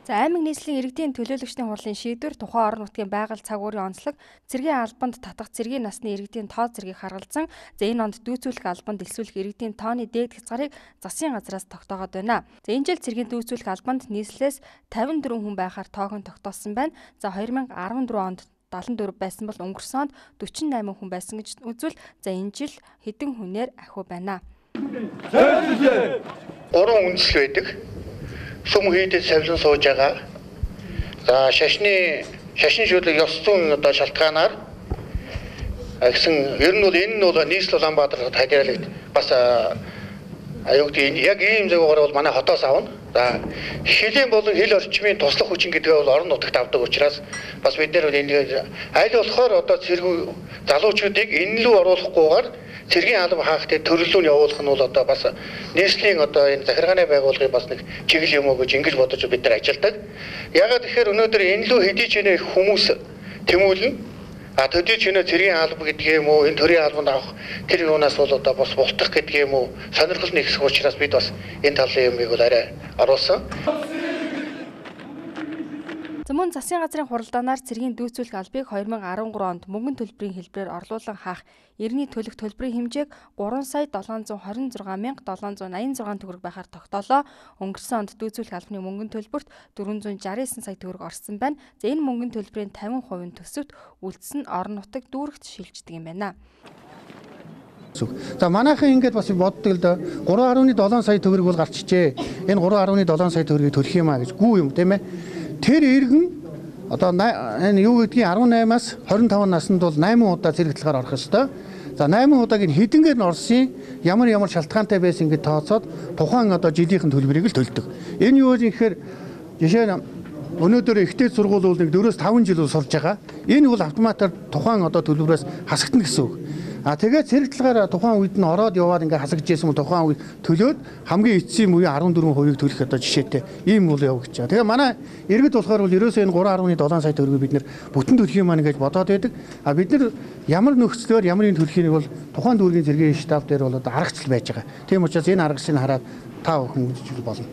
За аймаг нийслэлийн иргэдийн төлөөлөгчдийн хурлын шийдвэр тухайн орон нутгийн байгаль цаг уурын онцлог цэргийн албанд татах цэргийн насны иргэдийн тоо зэргийг харгалзан за энэ онд дүйцүүлэх албанд элсүүлэх иргэдийн тооны дээд хязгаарыг засгийн газраас тогтоогоод байна. За энэ жил цэргийн дүйцүүлэх албанд нийслэлээс 54 хүн байхаар тоог нь тогтоосон байна. За 2014 онд 74 байсан бол өнгөрсөн онд 48 хүн байсан гэж үзвэл за энэ жил хэдэн хүнээр ахиу байна. Гурван үндэслэл байдаг. Сүм хийдэд савлан сууж байгаа. За шашны шашин шүлэг ёс зүйн одоо шалтгаанаар гэсэн ер нь бол энэ нь бол нийслэл Улаанбаатар хадиалагд бас аюу гэдэг яг ийм загвараар бол манай хотоос авна. За хөлийн болон хил орчмын туслах хүчин гэдгээ бол орон нутагт авдаг учраас бас бид нэр энэ аль болохоор одоо цэрэг залуучуудыг энэ лүү оруулахгүйгээр цэргийн алба хаахтай төрлөө нь явуулах нь бол одоо бас нийслэлийн одоо энэ захиргааны байгууллагын бас нэг чиглэл юм уу гэж ингэж бодож бид нар ажилладаг. Ягаад гэхээр өнөөдөр энэ лүү хэдий ч нэ хүмүүс тэмүүлнэ. А төдий ч нэ цэргийн алба гэдэг юм уу, энэ төрийн албанд авах тэр юунаас бол одоо бас бултах гэдэг юм уу, сонирхол нэгсэх учраас бид бас энэ талын юмыг бол арай оруулсан. За мөн засгийн газрын хуралдаанаар цэргийн дүйцүүлэх албыг 2013 онд мөнгөн төлбөрийн хэлбэрээр орлуулан хаах эртний төлөх төлбөрийн хэмжээг 3 сая 726 мянга 786 төгрөг байхаар тогтоолоо. Өнгөрсөн онд дүйцүүлэх албаны мөнгөн төлбөрт 469 сая төгрөг орсон байна. За энэ мөнгөн төлбөрийн 50% нь төсөвт, үлдсэн нь орон нутаг дүүрэгт шилждэг юм байна. За манайхан ингээд бас боддог л да 3.7 сая төгрөг бол гарчжээ. Энэ 3.7 сая төгрөгийг төлөх юм а гэж гүү юм тийм ээ. Тэр иргэн одоо энэ юу гэдгийг 18-аас 25 наснд бол 8 удаа цэрэг талаар орох ёстой. За 8 удаагийн хэдэнгээр нь орсон ямар ямар шалтгаантай байсан ингэж тооцоод тухайн одоо жилийнхэн төлбөрийг л төлдөг. Энэ юу вэ гэхээр жишээ нь өнөөдөр ихтэй сургууль бол нэг 4-5 жил сурж байгаа. Энэ бол автоматар тухайн одоо төлбөрөөс хасагдана гэсэн үг. А тэгээд цэрэг талаар тухайн үед нь ороод яваад ингээ хасагдж исэн бол тухайн үед төлөөд хамгийн эцсийн үеийн 14%-ийг төлөх одоо жишээтэй ийм бол явагдаж байгаа. Тэгээ манай иргэд болохоор бол ерөөсөө энэ 3.7 сая төгрөгийг бид нэр бүтэн төлөх юм аа гэж бодоод байдаг. А бид нар ямар нөхцлөөр ямар юм төлөхийг бол тухайн дүүргийн цэргийн штаб дээр бол одоо аргачлал байж байгаа. Тийм учраас энэ аргачлалыг хараад та бүхэн мэдчих болно.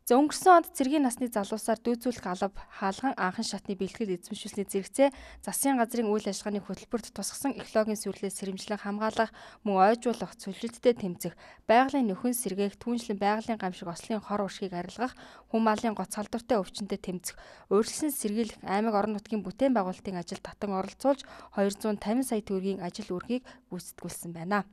За өнгөрсөн онд цэргийн насны залуусаар дүйцүүлэх алба хаалган анхан шатны бэлтгэл эзэмшүүлсний зэрэгцээ засгийн газрын үйл ажиллагааны хөтөлбөрт тусгасан экологийн сүрлээ сэрэмжлэн хамгаалах, мөн ойжуулах, цөлжилттэй тэмцэх, байгалийн нөхөн сэргээх, түүнчлэн байгалийн гамшиг ослын хор уршгийг арилгах, хүн малын гоц халдвартай өвчнөд тэмцэх, урьдчилан сэргийлэх аймаг орон нутгийн бүтээн байгуулалтын ажил татан оролцуулж 250 сая төгрөгийн ажил үүргийг гүйцэтгүүлсэн байна.